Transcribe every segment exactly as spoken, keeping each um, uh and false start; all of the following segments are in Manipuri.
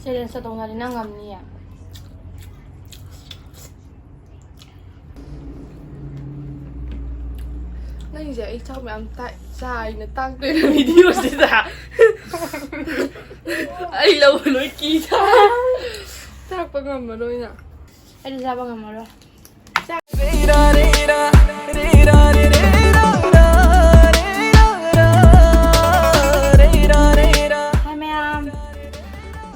Challenge ꯇꯧꯅꯔꯗꯤ ꯅꯪ ꯉꯝꯅꯤꯌꯦ꯫ ꯅꯪꯁꯦ ꯑꯩ ꯆꯥꯛ ꯃꯌꯥꯝ ꯇꯥꯛ-, ꯆꯥꯏꯅ ꯇꯥꯛꯇꯣꯏꯅ video ꯁꯤꯗ꯫ ꯑꯩ ꯂꯧꯕ ꯂꯣꯏ ꯀꯤ ꯆꯥ-, ꯇꯥꯛꯄ ꯉꯝꯃꯔꯣꯏꯅ꯫ ꯑꯩꯗꯤ ꯆꯥꯕ ꯉꯝꯃꯔꯣꯏ꯫ Hi ꯃꯌꯥꯝ꯫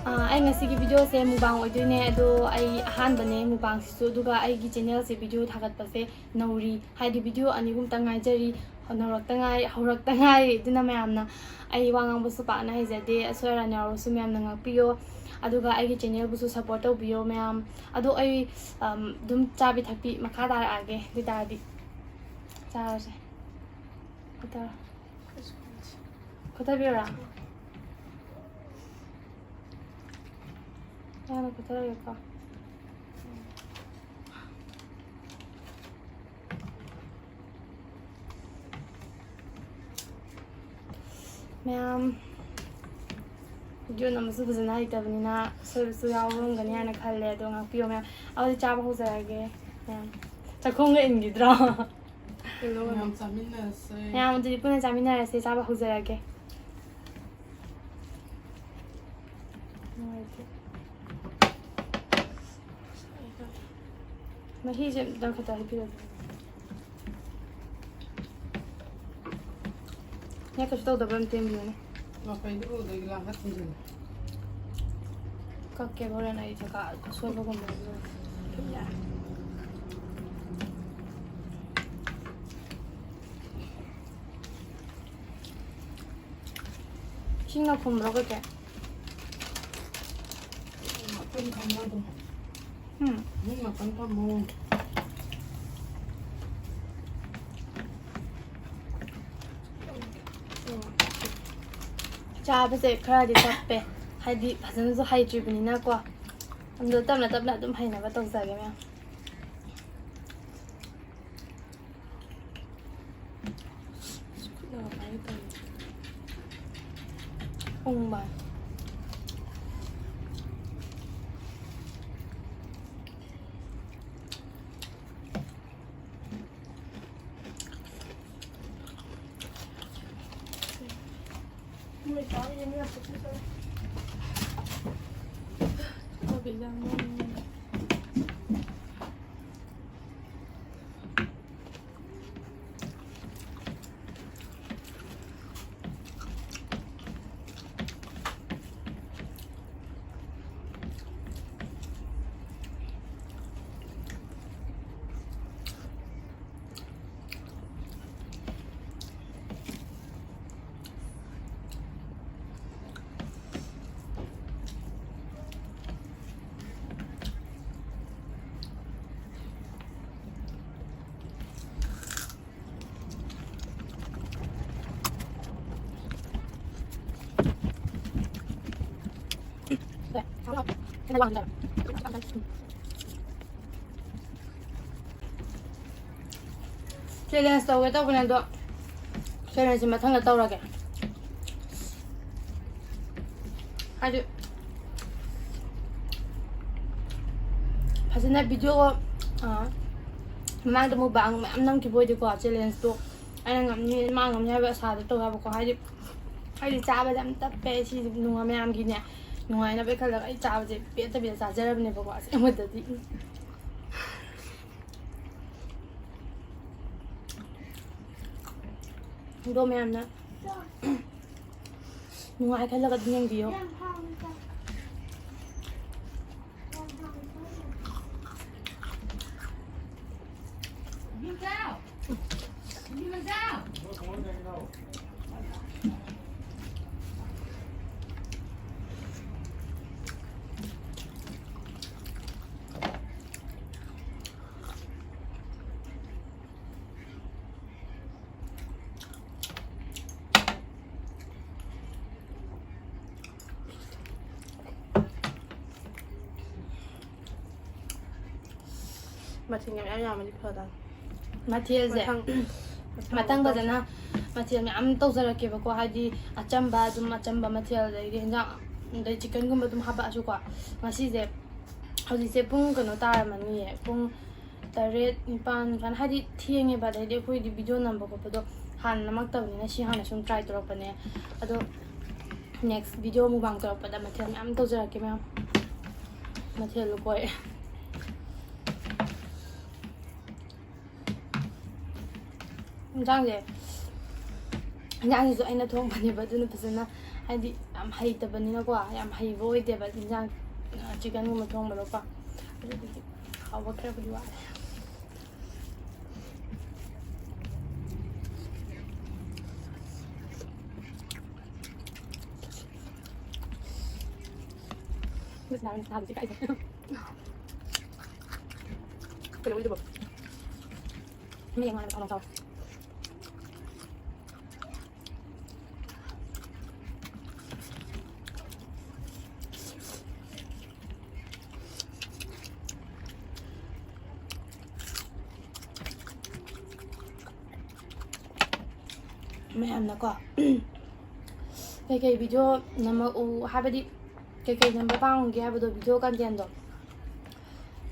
ꯑꯥ, ꯑꯩ ꯉꯁꯤꯒꯤ video ꯁꯦ mukbang ꯑꯣꯏꯗꯣꯏꯅꯦ꯫ ꯑꯗꯣ ꯑꯩ ꯑꯍꯥꯟꯕꯅꯦ mukbang ꯁꯤꯁꯨ꯫ ꯑꯗꯨꯒ ꯑꯩꯒꯤ channel ꯁꯦ video ꯊꯥꯒꯠꯄꯁꯦ ꯅꯧꯔꯤ꯫ ꯍꯥꯏꯗꯤ video ꯑꯅꯤ ꯑꯍꯨꯝꯇ ꯉꯥꯏꯖꯔꯤ꯫ ꯍꯧꯔꯛꯇ ꯉꯥꯏ-, ꯍꯧꯔꯛꯇ ꯉꯥꯏꯔꯤ꯫ ꯑꯗꯨꯅ ꯃꯌꯥꯝꯅ ꯑꯩ ꯋꯥ ꯉꯥꯡꯕꯁꯨ ꯄꯥꯛꯅ ꯍꯩꯖꯗꯦ꯫ ꯑꯁꯣꯏ ꯑꯔꯥꯟ ꯌꯥꯎꯔꯁꯨ ꯃꯌꯥꯝꯅ ꯉꯥꯛꯄꯤꯌꯣ꯫ ꯑꯗꯨꯒ ꯑꯩꯒꯤ channel ꯕꯨꯁꯨ support ꯇꯧꯕꯤꯌꯣ ꯃꯌꯥꯝ꯫ ꯑꯗꯣ ꯑꯩ, ꯑꯝ, ꯑꯗꯨꯝ ꯆꯥꯕꯤ ꯊꯛꯄꯤ ꯃꯈꯥ ꯇꯥꯔꯛꯑꯒꯦ꯫ ꯑꯗꯨ ꯑꯣꯏ ꯇꯥꯔꯗꯤ ꯆꯥꯔꯁꯦ꯫ ꯈꯣꯊꯔꯣ꯫ ꯈꯣꯊꯕꯤꯔꯣꯔꯥ? ꯍꯥꯟꯅ ꯈꯣꯊꯔꯒꯦꯀꯣ꯫ ꯃꯌꯥꯝ, video ꯅꯝꯕꯁꯨ ꯐꯖꯅ ꯍꯩꯇꯕꯅꯤꯅ ꯑꯁꯣꯏꯕꯁꯨ ꯌꯥꯎꯔꯝꯒꯅꯤ ꯍꯥꯏꯅ ꯈꯜꯂꯦ꯫ ꯑꯗꯣ ꯉꯥꯛꯄꯤꯌꯣ ꯃꯌꯥꯝ꯫ ꯑꯗꯨꯗꯤ ꯆꯥꯕ ꯍꯧꯖꯔꯒꯦ ꯃꯌꯥꯝ꯫ ꯆꯥꯛꯈꯨꯝꯒ ꯏꯟꯈꯤꯗ꯭ꯔꯣ? ꯃꯌꯥꯝ ꯆꯥꯃꯤꯟꯅꯔꯁꯦ꯫ ꯃꯌꯥꯝ, ꯑꯗꯨꯗꯤ ꯄꯨꯟꯅ ꯆꯥꯃꯤꯟꯅꯔꯁꯦ꯫ ꯆꯥꯕ ꯍꯧꯖꯔꯒꯦ꯫ ꯅꯨꯡꯉꯥꯏꯇꯦ꯫ ꯃꯍꯤꯁꯦ ꯑꯝꯇꯪ ꯈꯛꯇ ꯍꯩꯕꯤꯔꯒꯦ꯫ ꯅꯪ ꯀꯩꯁꯨ ꯇꯧꯗꯕ꯭ꯔꯥ ꯑꯝꯇ ꯌꯦꯡꯕꯤꯌꯨꯅꯦ꯫ ꯃꯐꯩꯗꯨ ꯎꯗꯣꯏꯒꯤ ꯂꯥꯡꯈꯠ ꯊꯝꯖꯤꯜꯂꯦ꯫ ꯀꯛꯀꯦ ꯍꯣꯔꯦꯟ ꯑꯩ ꯆꯀꯥ ꯑꯁꯣꯏꯕꯒꯨꯝꯕ ꯌꯥꯎꯔꯗꯤ꯫ ꯏꯁꯤꯡꯅ ꯈꯨꯝꯕ꯭ꯔꯣ ꯀꯩꯀꯩ? ꯉꯥꯛꯇꯪ ꯊꯝꯃꯣ ꯑꯗꯨꯝ꯫ ꯎꯝ꯫ ꯏꯁꯤꯡ ꯉꯥꯛꯇꯪ ꯊꯝꯃꯣ꯫ ꯆꯥꯕꯁꯦ ꯈꯔꯗꯤ ꯇꯞꯄꯦ, ꯍꯥꯏꯗꯤ ꯐꯖꯅꯁꯨ ꯍꯩꯇ꯭ꯔꯤꯕꯅꯤꯅꯀꯣ꯫ ꯑꯗꯣ ꯇꯞꯅ ꯇꯞꯅ ꯑꯗꯨꯝ ꯍꯩꯅꯕ ꯇꯧꯖꯒꯦ ꯃꯌꯥꯝ꯫ ꯈꯨꯠꯅꯒ ꯄꯥꯏꯒꯦ ꯇꯧꯔꯦ꯫ ꯎꯪꯕ꯫ Challenge ꯇꯧꯒꯦ ꯇꯧꯕꯅꯦ, ꯑꯗꯣ challengeꯁꯦ ꯃꯊꯪꯗ ꯇꯧꯔꯒꯦ꯫ ꯍꯥꯏꯗꯤ ꯐꯖꯅ video, ꯑ, ꯃꯃꯥꯡꯗ mukbang ꯃꯌꯥꯝ ꯅꯝꯈꯤꯕ ꯑꯣꯏꯗꯤꯀꯣ, challengeꯇꯣ ꯑꯩꯅ ꯉꯝꯅꯤ, ꯃꯥ ꯉꯝꯅꯤ ꯍꯥꯏꯕ ꯑꯁꯥꯗ ꯇꯧ ꯌꯥꯕꯀꯣ꯫ ꯍꯥꯏꯗꯤ ꯑꯩꯗꯤ ꯆꯥꯕꯁꯦ ꯌꯥꯝ ꯇꯞꯄꯦ꯫ ꯁꯤ ꯅꯨꯡꯉꯥꯏ ꯃꯌꯥꯝꯒꯤꯅꯦ, ꯅꯨꯡꯉꯥꯏꯅꯕꯩ ꯈꯜꯂꯒ ꯑꯩ ꯆꯥꯕꯁꯦ ꯄꯦꯠꯇꯕꯤꯗ ꯆꯥꯖꯔꯕꯅꯦꯕꯀꯣ꯫ ꯑꯁꯦꯡꯕꯗꯗꯤ ꯑꯗꯣ ꯃꯌꯥꯝꯅ ꯅꯨꯡꯉꯥꯏ ꯈꯜꯂꯒ ꯑꯗꯨꯝ ꯌꯦꯡꯕꯤꯌꯣ꯫ ꯃꯊꯦꯜ ꯃꯌꯥꯝ ꯌꯥꯝꯃꯗꯤ ꯐꯗꯧꯅꯤ꯫ ꯃꯊꯦꯜꯁꯦ ꯃꯊꯪ, ꯃꯊꯪ ꯃꯊꯪ ꯑꯃꯨꯛ ꯐꯖꯅ ꯃꯊꯦꯜ ꯃꯌꯥꯝ ꯇꯧꯖꯔꯛꯀꯦꯕꯀꯣ꯫ ꯍꯥꯏꯗꯤ ꯑꯆꯝꯕ, ꯑꯗꯨꯝ ꯑꯆꯝꯕ ꯃꯊꯦꯜ, ꯑꯗꯩꯗꯤ ꯍꯦꯟꯖꯥꯡ, ꯑꯗꯩ chickenꯒꯨꯝꯕ ꯑꯗꯨꯝ ꯍꯥꯄꯛꯑꯁꯨꯀꯣ꯫ ꯉꯁꯤꯁꯦ, ꯍꯧꯖꯤꯛꯁꯦ ꯄꯨꯡ ꯀꯩꯅꯣ ꯇꯥꯔꯝꯃꯅꯤꯌꯦ, ꯄꯨꯡ ꯇꯔꯦꯠ, ꯅꯤꯄꯥꯟ, ꯅꯤꯄꯥꯟ, ꯍꯥꯏꯗꯤ ꯊꯦꯡꯉꯦꯕ꯫ ꯑꯗꯩꯗꯤ ꯑꯩꯈꯣꯏꯗꯤ video ꯅꯝꯕ ꯈꯣꯠꯄꯗꯣ ꯍꯥꯟꯅ ꯅꯝꯃꯛꯇꯕꯅꯤꯅ ꯁꯤ ꯍꯥꯟꯅ ꯁꯨꯝ try ꯇꯧꯔꯛꯄꯅꯦ꯫ ꯑꯗꯣ next video mukbang ꯇꯧꯔꯛꯄꯗ ꯃꯊꯦꯜ ꯃꯌꯥꯝ ꯇꯧꯖꯔꯛꯀꯦ ꯃꯌꯥꯝ꯫ ꯃꯊꯦꯜ ꯂꯨꯀꯣꯏ꯫ ꯏꯟꯖꯥꯡꯁꯦ, ꯏꯟꯖꯥꯡꯁꯤꯁꯨ ꯑꯩꯅ ꯊꯣꯡꯕꯅꯦꯕ, ꯑꯗꯨꯅ ꯐꯖꯅ, ꯍꯥꯏꯗꯤ, ꯌꯥꯝ ꯍꯩꯇꯕꯅꯤꯅꯀꯣ, ꯌꯥꯝ ꯍꯩꯕ ꯑꯣꯏꯗꯦꯕ ꯏꯟꯖꯥꯡ, ꯆꯤꯛꯀꯟꯒꯨꯝꯕ ꯊꯣꯡꯕꯗꯣꯀꯣ꯫ ꯑꯗꯨꯗꯨꯒꯤ ꯍꯥꯎꯕ ꯈꯔꯕꯨꯗꯤ ꯋꯥꯠꯂꯦ꯫ ꯀꯩꯅꯣꯒꯤꯗꯨꯕꯣ? ꯃꯤ ꯌꯦꯡꯉꯣ ꯍꯥꯏꯕ ꯊꯧꯅꯥ ꯆꯥꯎ꯫ ꯃꯌꯥꯝꯅꯀꯣ, ꯀꯩꯀꯩ video ꯅꯝꯃꯛꯎ ꯍꯥꯏꯕꯗꯤ, ꯀꯩꯀꯩ ꯅꯝꯕ ꯄꯥꯝꯒꯦ ꯍꯥꯏꯕꯗꯣ, video contentꯗꯣ,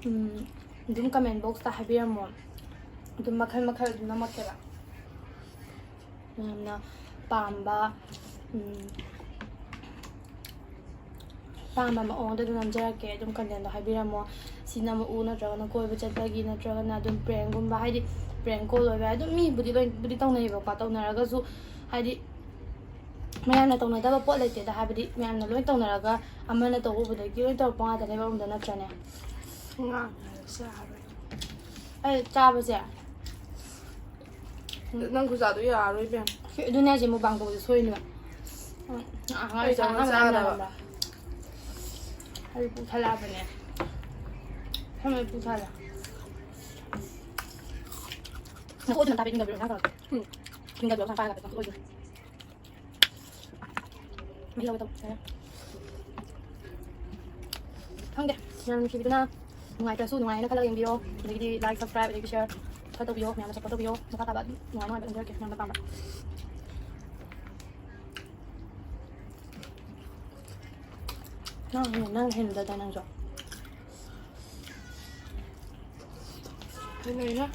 ꯎꯝ, ꯑꯗꯨꯝ comment boxꯇ ꯍꯥꯏꯕꯤꯔꯝꯃꯣ꯫ ꯑꯗꯨꯝ ꯃꯈꯜ ꯃꯈꯜ ꯑꯗꯨꯝ ꯅꯝꯃꯛꯀꯦꯕ꯫ ꯃꯌꯥꯝꯅ ꯄꯥꯝꯕ, ꯎꯝ, ꯄꯥꯝꯕ ꯃꯑꯣꯡꯗ ꯑꯗꯨꯝ ꯅꯝꯖꯔꯛꯀꯦ꯫ ꯑꯗꯨꯝ contentꯗꯣ ꯍꯥꯏꯕꯤꯔꯝꯃꯣ꯫ ꯁꯤ ꯅꯝꯃꯛꯎ, ꯅꯠꯇ꯭ꯔꯒꯅ ꯀꯣꯏꯕ ꯆꯠꯄꯒꯤ, ꯅꯠꯇ꯭ꯔꯒꯅ ꯑꯗꯨꯝ prankꯒꯨꯝꯕ, ꯍꯥꯏꯗꯤ prank call ꯑꯣꯏꯕ ꯌꯥꯏ꯫ ꯑꯗꯨꯝ ꯃꯤꯕꯨꯗꯤ ꯂꯣꯏꯕꯨꯗꯤ ꯇꯧꯅꯩꯌꯦꯕꯀꯣ꯫ ꯇꯧꯅꯔꯒꯁꯨ, ꯍꯥꯏꯗꯤ, ꯃꯌꯥꯝꯅ ꯇꯧꯅꯗꯕ ꯄꯣꯠ ꯂꯩꯇꯦꯗ꯫ ꯍꯥꯏꯕꯗꯤ, ꯃꯌꯥꯝꯅ ꯂꯣꯏ ꯇꯧꯅꯔꯒ ꯑꯃꯅ ꯇꯧꯕ ꯎꯕꯗꯒꯤ ꯂꯣꯏ ꯇꯧꯔꯛꯄ ꯉꯥꯛꯇꯅꯦꯕ, ꯑꯃꯗ ꯅꯠꯇ꯭ꯔꯅꯦ? ꯉꯥ ꯆꯥꯔꯣꯏ꯫ ꯑꯩ ꯆꯥꯕꯁꯦ, ꯅꯪ ꯈꯨꯖꯥꯗꯣ ꯌꯥꯔꯔꯣꯏ ꯏꯕꯦꯝ꯫ ꯁꯤ, ꯑꯗꯨꯅꯦ ꯍꯥꯏꯁꯦ, mukbang ꯇꯧꯕꯗ ꯁꯣꯏꯅꯦꯕ꯫ ꯑꯩ ꯆꯥꯛ ꯑꯍꯥꯟꯕ ꯆꯥꯗꯕ꯫ ꯆꯥꯔꯝꯗꯕ꯫ ꯑꯩ ꯄꯨꯛ ꯊꯜꯂꯛꯑꯕꯅꯦ꯫ ꯁꯝ ꯂꯣꯏ ꯄꯨꯛ ꯊꯜꯂꯦ꯫ ꯅꯈꯣꯛ ꯑꯗꯨꯅ ꯇꯥꯕ ꯏꯪꯗꯕ꯭ꯔꯣ? ꯏꯟꯁꯥꯡ ꯊꯣꯡꯉꯦ꯫ ꯎꯝ꯫ ꯏꯪꯗꯕ꯭ꯔꯣ? ꯏꯟꯁꯥꯡ ꯄꯥꯏꯔꯒ ꯇꯧꯊꯣꯛꯑꯣ꯫ ꯃꯍꯤ ꯂꯧꯒꯦ ꯇꯧꯕ꯫ ꯈꯪꯗꯦ, ꯃꯌꯥꯝ ꯅꯨꯡꯁꯤꯕꯤꯗꯨꯅ ꯅꯨꯡꯉꯥꯏꯇ꯭ꯔꯁꯨ ꯅꯨꯡꯉꯥꯏꯅ ꯈꯜꯂꯒ ꯌꯦꯡꯕꯤꯌꯣ꯫ ꯑꯗꯒꯤꯗꯤ like, subscribe, ꯑꯗꯒꯤ share ꯈꯔ ꯇꯧꯕꯤꯌꯣ꯫ ꯃꯌꯥꯝꯅ support ꯇꯧꯕꯤꯌꯣ꯫ ꯃꯈꯥ ꯇꯥꯕ ꯑꯗꯨꯝ ꯅꯨꯡꯉꯥꯏ ꯅꯨꯡꯉꯥꯏꯕ ꯅꯝꯖꯔꯛꯀꯦ ꯃꯌꯥꯝꯅ ꯄꯥꯝꯕ꯫ ꯅꯪ ꯍꯦꯟ-, ꯅꯪ ꯍꯦꯟꯗꯗ ꯅꯪꯁꯨ꯫ ꯍꯩꯅꯩꯍꯦ꯫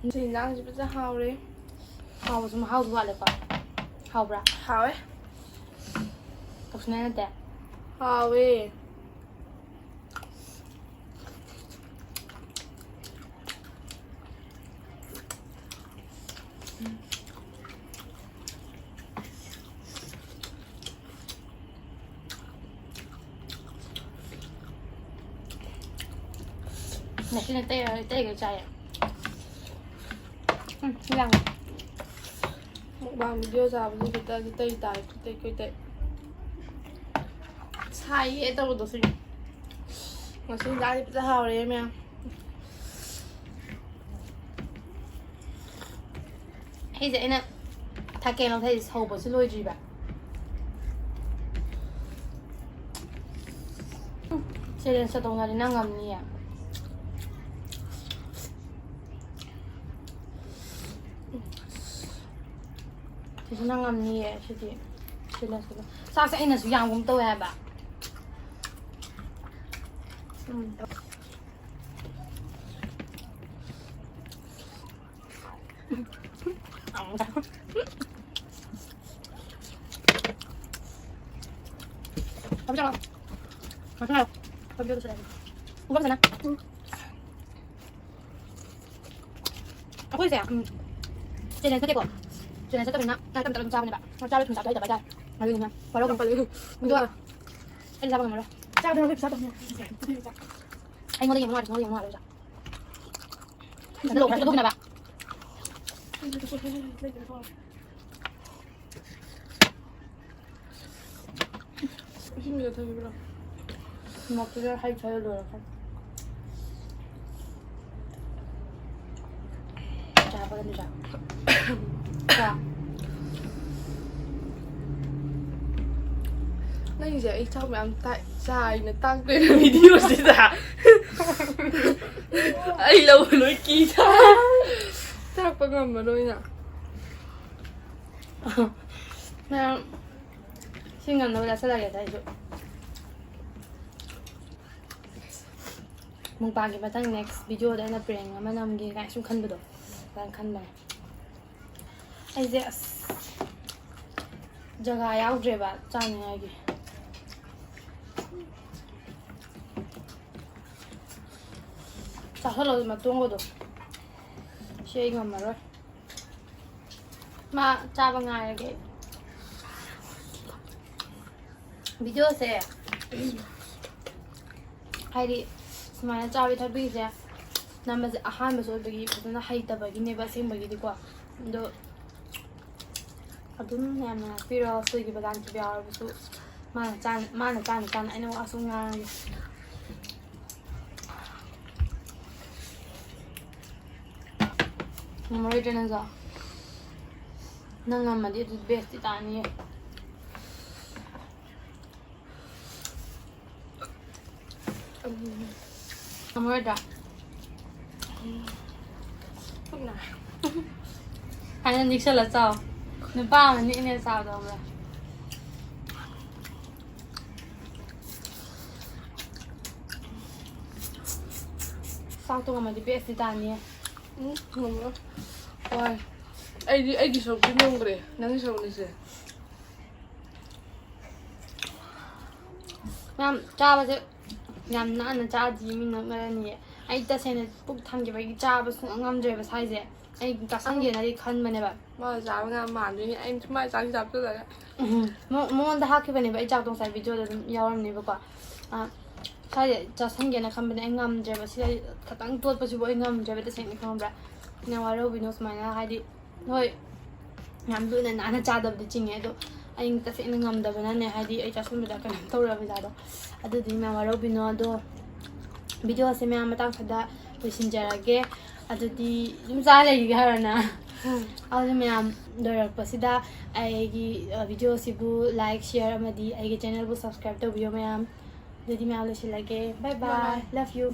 ꯉꯁꯤ ꯏꯟꯖꯥꯡꯁꯤ ꯐꯖ ꯍꯥꯎꯔꯦ꯫ ꯍꯥꯎꯕꯁꯨ ꯃꯍꯥꯎꯁꯨ ꯋꯥꯠꯂꯦꯀꯣ꯫ ꯍꯥꯎꯕ꯭ꯔꯥ? ꯍꯥꯎꯋꯦ꯫ ꯇꯧꯁꯤꯟꯅ ꯅꯠꯇꯦ꯫ ꯍꯥꯎꯋꯦ꯫ ꯉꯁꯤꯅ ꯇꯩꯔ ꯇꯩꯒꯩ ꯆꯥꯏꯌꯦ꯫ ꯎꯝ, ꯁꯤ ꯌꯥꯝ ꯃꯨꯛꯕꯥꯡ ꯚꯤꯗꯤꯑꯣ ꯆꯥꯕꯁꯤ ꯈꯛꯇ ꯑꯗꯨ ꯇꯩ ꯇꯥꯔꯦ꯫ ꯀꯣꯏꯇꯩ ꯀꯣꯏꯇꯩ꯫ ꯁꯥꯏꯌꯦ ꯇꯧꯕꯗꯣ ꯁꯤ꯫ ꯉꯁꯤ ꯍꯤꯟꯖꯥꯡꯁꯤ ꯐꯖ ꯍꯥꯎꯔꯦ ꯃꯌꯥꯝ꯫ ꯑꯩꯁꯦ ꯑꯩꯅ ꯊꯥꯀꯦꯟ ꯂꯧꯊꯩꯁꯦ ꯁꯧꯕꯁꯨ ꯂꯣꯏꯗ꯭ꯔꯤꯕ꯫ ꯆꯦꯂꯦꯟꯖ ꯇꯧꯅꯔꯗꯤ ꯅꯪ ꯉꯝꯅꯤꯌꯦ꯫ ꯁꯤꯁꯨ ꯅꯪ ꯉꯝꯅꯤꯌꯦ ꯁꯤꯗꯤ꯫ ꯆꯦꯂꯦꯟꯖ ꯇꯧ-, ꯆꯥꯛꯁꯦ ꯑꯩꯅꯁꯨ ꯌꯥꯝꯒꯨꯝ ꯇꯧꯋꯦ ꯍꯥꯏꯕ꯫ ꯎꯝ꯫ ꯑꯩꯈꯣꯏꯁꯦ, ꯎꯝ, ꯆꯦꯂꯦꯟꯖ ꯅꯠꯇꯦꯀꯣ꯫ ꯆꯦꯂꯦꯟꯖ ꯅꯠꯇꯕꯅꯤꯅ ꯆꯥꯛ ꯇꯞ ꯇꯞꯅ ꯑꯗꯨꯝ ꯆꯥꯕꯅꯦꯕ꯫ ꯆꯥꯛ ꯆꯥꯕ ꯊꯨꯅ ꯆꯥꯕꯗꯤ ꯍꯩꯇꯕ ꯍꯥꯏꯇꯥꯔꯦ꯫ ꯑꯗꯨꯒꯤꯅꯦ ꯄꯔꯧ ꯌꯥꯝ ꯀꯜꯂꯦ꯫ ꯑꯗꯨꯒ ꯑꯩꯗꯤ ꯆꯥꯕ ꯉꯝꯃꯔꯣꯏ꯫ ꯆꯥꯕꯗ ꯅꯈꯣꯏ ꯄꯩꯁꯥ ꯇꯧꯅꯤ꯫ ꯑꯩꯉꯣꯟꯗ ꯌꯦꯡꯕ ꯅꯨꯡꯉꯥꯏꯇ꯭ꯔꯁꯨ ꯅꯉꯣꯟꯗ ꯌꯦꯡꯕ ꯅꯨꯡꯉꯥꯏꯔꯣꯏ ꯆꯥꯛ꯫ ꯂꯣꯛ ꯈꯨꯅꯕ꯫ ꯏꯁꯤꯡꯗ ꯊꯝꯕꯤꯔꯣ꯫ ꯃꯣꯔꯣꯛꯇꯨꯗ ꯍꯩ ꯈꯔ ꯂꯣꯏꯔꯛꯀꯅꯤ꯫ ꯆꯥ ꯍꯥꯞꯄꯒꯅꯤ ꯆꯥ꯫ ꯆꯥ꯫ ꯅꯪꯁꯦ ꯑꯩ ꯆꯥꯛ ꯃꯌꯥꯝ ꯇꯥꯛ-, ꯆꯥꯏꯅ ꯇꯥꯛꯇꯣꯏꯅꯦ ꯚꯤꯗꯤꯑꯣꯁꯤꯗ꯫ ꯑꯩ ꯂꯧꯕ ꯂꯣꯏ ꯀꯤ ꯊꯥ-, ꯇꯥꯛꯄ ꯉꯝꯃꯔꯣꯏꯅ꯫ ꯃꯌꯥꯝ ꯁꯤ ꯉꯝꯅꯕ ꯆꯥꯁꯤꯜꯂꯒꯦꯗ ꯑꯩꯁꯨ꯫ ꯃꯨꯛꯕꯥꯡꯒꯤ ꯃꯊꯪ next video ꯗ ꯑꯩꯅ prank ꯑꯃ ꯅꯝꯒꯦ ꯀꯥꯏꯅ ꯁꯨꯝ ꯈꯟꯕꯗꯣ, ꯑꯗꯨꯃꯥꯏꯅ ꯈꯟꯕꯅꯦ꯫ ꯑꯩꯁꯦ ꯑꯁ ꯖꯒꯥ ꯌꯥꯎꯗ꯭ꯔꯦꯕ ꯆꯥꯅꯤꯡꯉꯥꯏꯒꯤ꯫ ꯆꯥꯁꯜꯂꯣ ꯃꯇꯣꯡꯒꯗꯣ꯫ ꯁꯤ ꯑꯩ ꯉꯝꯃꯔꯣꯏ꯫ ꯃꯥ ꯆꯥꯕ ꯉꯥꯏꯔꯒꯦ꯫ Video ꯁꯦ ꯍꯥꯏꯗꯤ ꯁꯨꯃꯥꯏꯅ ꯆꯥꯕꯤ ꯊꯛꯄꯤꯁꯦ ꯅꯝꯕꯁꯦ ꯑꯍꯥꯟꯕꯁꯨ ꯑꯣꯏꯕꯒꯤ ꯐꯖꯅ ꯍꯩꯇꯕꯒꯤꯅꯦꯕ ꯑꯁꯦꯡꯕꯒꯤꯗꯤꯀꯣ꯫ ꯑꯗꯣ ꯑꯗꯨꯝ ꯌꯥꯝꯅ ꯉꯥꯛꯄꯤꯔꯣ꯫ ꯁꯣꯏꯈꯤꯕ ꯂꯥꯟꯈꯤꯕ ꯌꯥꯎꯔꯕꯁꯨ ꯃꯥꯅ ꯆꯥꯅ ꯃꯥꯅ ꯆꯥꯅ ꯆꯥꯅ ꯑꯩꯅ ꯋꯥꯁꯨ ꯉꯥꯡꯉꯒꯦ꯫ ꯉꯝꯃꯔꯣꯏꯗ꯭ꯔꯥ ꯅꯪꯁꯨ? ꯅꯪ ꯉꯝꯃꯗꯤ ꯑꯗꯨ best ꯇꯤ ꯇꯥꯅꯤꯌꯦ꯫ ꯉꯝꯃꯔꯣꯏꯗ꯭ꯔꯥ? ꯄꯨꯛ ꯅꯥꯏ꯫ ꯍꯥꯏꯅ ꯅꯤꯛꯁꯜꯂ ꯆꯥꯎ꯫ ꯅꯨꯄꯥ ꯑꯃ ꯅꯤꯛꯅꯦ ꯆꯥꯕꯗꯣ ꯈꯪꯕ꯭ꯔꯥ? ꯆꯥꯛꯇꯣ ꯉꯝꯃꯗꯤ best ꯇꯤ ꯇꯥꯅꯤꯌꯦ꯫ ꯎꯝ, ꯉꯝꯃꯔꯣꯏ꯫ ꯋꯥꯏ꯫ ꯑꯩꯗꯤ ꯑꯩꯒꯤ ꯁꯔꯨꯛꯇꯤ ꯉꯝꯈ꯭ꯔꯦ, ꯅꯪꯒꯤ ꯁꯔꯨꯛꯅꯤꯁꯦ꯫ ꯃꯌꯥꯝ ꯆꯥꯕꯁꯦ ꯌꯥꯝ ꯅꯥꯟꯅ ꯆꯥꯗꯤ ꯃꯤ ꯅꯛꯅꯔꯅꯤꯌꯦ꯫ ꯑꯩ ꯇꯁꯦꯡꯅ ꯄꯨꯛ ꯊꯟꯈꯤꯕꯒꯤ ꯆꯥꯕ ꯁꯨꯡꯉꯝ ꯉꯝꯗ꯭ꯔꯦꯕ ꯁ꯭ꯋꯥꯏꯁꯦ꯫ ꯑꯩ ꯆꯥꯁꯟꯒꯦꯅꯗꯤ ꯈꯟꯕꯅꯦꯕ꯫ ꯃꯥ ꯆꯥꯕ ꯌꯥꯝ ꯃꯥꯟꯗꯣꯏꯅꯤ꯫ ꯑꯩ ꯃꯥꯏ ꯆꯥꯁꯤ ꯆꯥꯞꯇꯗꯅ꯫ ꯎꯝ꯫ ꯃꯉꯣꯟꯗ ꯍꯥꯞꯈꯤꯕꯅꯦꯕ꯫ ꯑꯩ ꯆꯥꯛꯇꯣ ꯉꯁꯥꯏ video ꯗ ꯑꯗꯨꯝ ꯌꯥꯎꯔꯝꯅꯦꯕꯀꯣ꯫ ꯑ, ꯁ꯭ꯋꯥꯏꯗ ꯆꯥꯁꯟꯒꯦꯅ ꯈꯟꯕꯅꯦ꯫ ꯑꯩ ꯉꯝꯗ꯭ꯔꯦꯕ꯫ ꯁꯤꯗ ꯈꯇꯪ ꯇꯣꯠꯄꯁꯤꯕꯨ ꯑꯩ ꯉꯝꯗ꯭ꯔꯦꯕ ꯇꯁꯦꯡꯅ, ꯈꯪꯕ꯭ꯔꯥ? ꯅꯪ ꯋꯥꯔꯧꯕꯤꯅꯣ ꯁꯨꯃꯥꯏꯅ, ꯍꯥꯏꯗꯤ ꯍꯣꯏ, ꯌꯥꯝ ꯂꯨꯅ ꯅꯥꯟꯅ ꯆꯥꯗꯕꯗꯤ ꯆꯤꯡꯉꯦ, ꯑꯗꯣ ꯑꯩ ꯇꯁꯦꯡꯅ ꯉꯝꯗꯕꯅꯅꯦ, ꯍꯥꯏꯗꯤ ꯑꯩ ꯆꯥꯁꯟꯕꯗ ꯀꯩꯅꯣꯝ ꯇꯧꯔꯕ ꯏꯁꯥꯗꯣ꯫ ꯑꯗꯨꯗꯤ ꯃꯌꯥꯝ ꯋꯥꯔꯧꯕꯤꯅꯣ꯫ ꯑꯗꯣ video ꯁꯦ ꯃꯌꯥꯝ ꯃꯇꯥꯡ ꯈꯔꯗ ꯂꯣꯏꯁꯤꯟꯖꯔꯒꯦ꯫ ꯑꯗꯨꯗꯤ ꯑꯗꯨꯝ ꯆꯥ ꯂꯩꯈꯤꯒꯦ ꯍꯥꯏꯔꯣꯅ? ꯑꯗꯨꯗꯤ ꯃꯌꯥꯝ ꯂꯣꯏꯔꯛꯄꯁꯤꯗ ꯑꯩꯒꯤ, ꯑ, video ꯁꯤꯕꯨ like, share ꯑꯃꯗꯤ ꯑꯩꯒꯤ channel ꯕꯨ subscribe ꯇꯧꯕꯤꯌꯣ ꯃꯌꯥꯝ꯫ ꯑꯗꯨꯗꯤ ꯃꯌꯥꯝ ꯂꯣꯏꯁꯤꯜꯂꯒꯦ꯫ Bye bye. Bye bye. Love you.